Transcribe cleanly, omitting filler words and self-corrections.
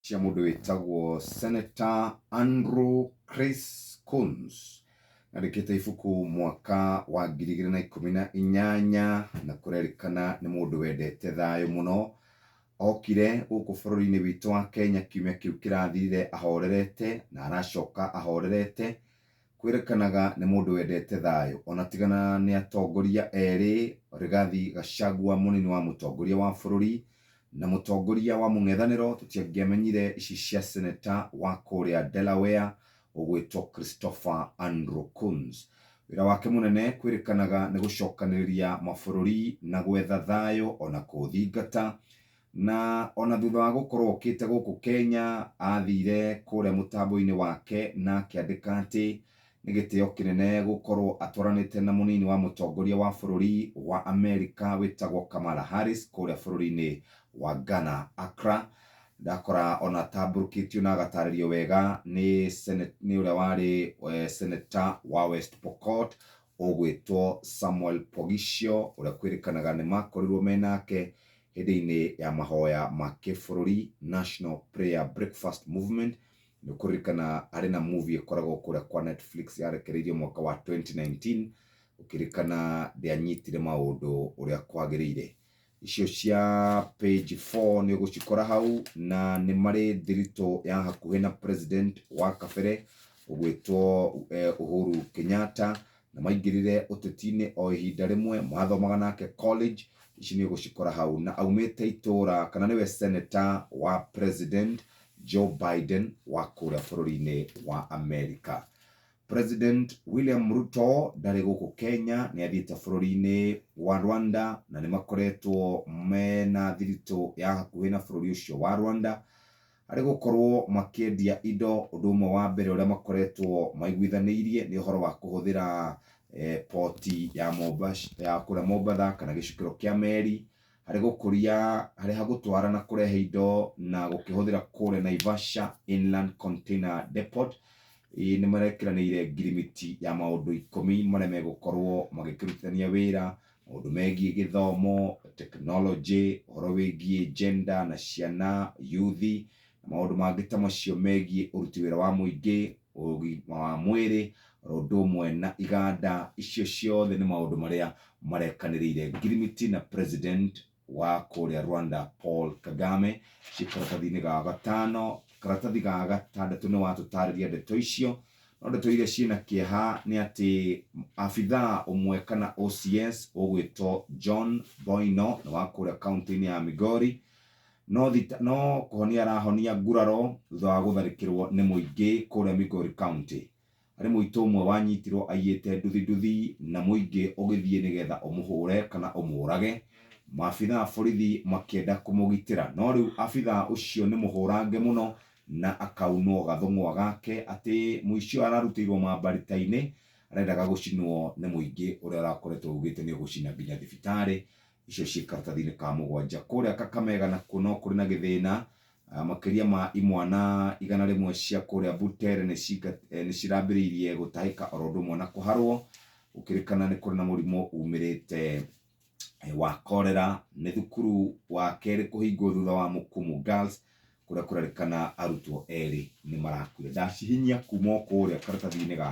Cia mũndũ wĩtagwo Senator Andrew Chris Coons. Andĩkĩte ibuku mwaka wa 2018 na kũrerĩkana nĩ mũndũ wendete thayũ mũno. Okire gũkũ bũrũri-inĩ witũ wa Kenya kiumia kĩu kĩrathirire ahorerete na aracoka ahorerete. Kwĩrĩkanaga nĩ mũndũ wendete thayũ ona tigana nĩ atongoria erĩ Rigathi Gachagua mũnini wa mũtongoria wa bũrũri na mũtongoria wa mũng'ethanĩro tũtiangĩamenyire ici cia seneta wa kũrĩa Delaware ũgwĩtwo Christopher Andrew Coons. Wĩra wake mũnene kwĩrĩkanaga nĩ gũcokanĩrĩria mabũrũri na gwetha thayũ ona kũũthingata. Na ona thutha wa gũkorwo okĩte gũkũ Kenya, athire kũrĩa mũtambo-inĩ wake na akĩandĩka atĩ nĩ gĩtĩo kĩnene gũkorwo atwaranĩte na mũnini wa mũtongoria wa bũrũri wa Amerika wĩtagwo Kamala Harris kũrĩa bũrũri-inĩ wa Ghana, Accra. Ndakora ona atambũrũkĩtio na agatarĩrio wega nĩ nĩ ũrĩa warĩ senator wa West Pokot ũgwĩtwo Samuel Poghisio, ũrĩa kwĩrĩkanaga nĩ makorirwo menake hĩndĩ-inĩ ya mahoya ma kĩbũrũri National Prayer Breakfast Movement. Nĩ ũkũririkana arĩ na movie ĩkoragwo kũrĩa kwa Netflix yarekereirio mwaka wa 2019, ũkĩririkana ndĩanyitire maũndũ ũrĩa kwagĩrĩire. Icio cia page 4 nĩ ũgũcikora hau, na nĩ marĩ thiritũ ya hakuhĩ na president wa kabere ũgwĩtwo Uhuru Kenyatta, na maingĩrire ũteti-inĩ o ihinda rĩmwe, mathomaga nake college. Ici nĩ ũgũcikora hau, na aumĩte itũra kana nĩwe senator wa president Joe Biden wa kũrĩa bũrũri-inĩ wa America. President William Ruto ndarĩ gũkũ Kenya, nĩ athiĩte bũrũri-inĩ wa Rwanda na nĩ makoretwo mena thiritũ ya hakuhĩ na bũrũri ũcio wa Rwanda harĩ gũkorwo makĩendia indo. Ũndũ ũmwe wa mbere ũrĩa makoretwo maiguithanĩirie nĩ ũhoro wa kũhũthĩra poti ya Mombasa, ya kũrĩa Mombatha kana gĩcukĩro kĩa meri harĩ gũkũria harĩ ha gũtwara na kũrehe indo na gũkĩhũthĩra kũrĩa Naivasha Inland Container Depot. Nĩ marekĩranĩire ngirimiti ya maũndũ 10 marĩa megũkorwo magĩkĩrutithania wĩra, maũndũ megiĩ gĩthomo, tekinoronjĩ, ũhoro wĩgiĩ gender na ciana, yuthi, na maũndũ mangĩ ta macio megiĩ ũruti wĩra wa mũingĩ, ũgima wa mwĩrĩ, oro ũndũ ũmwe na iganda. Icio ciothe nĩ maũndũ marĩa marekanĩrĩire ngirimiti na president wa kũrĩa Rwanda Paul Kagame. Ciĩ karatathi-inĩ ga gatano. Karatathi ga gatandatũ nĩ watũtarĩria ndeto icio, no ndeto iria ciĩna kĩeha nĩ atĩ abithaa ũmwe kana OCS ũgwĩtwo John Boino nĩ wa kũrĩa kaunti-inĩ ya Migori, no thita, no kũhonia arahonia nguraro thutha wa gũtharĩkĩrwo nĩ mũingĩ kũrĩa Migori County. Harĩ mũitũ ũmwe wanyitirwo aiyĩte nduthi nduthi na mũingĩ ũgĩthiĩ nĩgetha ũmũhũre kana ũmũrage. Maabithaa a borithi makĩenda kũmũgitĩra, no rĩu abithaa ũcio nĩ mũhũrange mũno na akaunwo gathũng'wa gake atĩ mũici ũyũ ararutĩirwo mambarita-inĩ arendaga gũcinwo nĩ mũingĩ ũrĩa ũrakoretwo ugĩte nĩ ũgũcina nginya thibitarĩ. Icio ciĩ karatathi-inĩ ka mũgwanja. Kũrĩa Kakamega nakuo no kũrĩ na gĩthĩna. Makĩria ma imwana 100 cia kũrĩa Butere nĩ cirambĩrĩirie gũtahĩka oro ũndũ ũmwe na kũharwo, gũkĩrĩkana nĩ kũrĩ na mũrimũ umĩrĩte wa cholera. Nĩ thukuru wa kerĩ kũhingwo thutha wa Mukumu Girls kũrĩa kũrerĩkana arutwo erĩ nĩ marakuire. Ndacihinyia kuma o kũrĩa karatathi-inĩ ga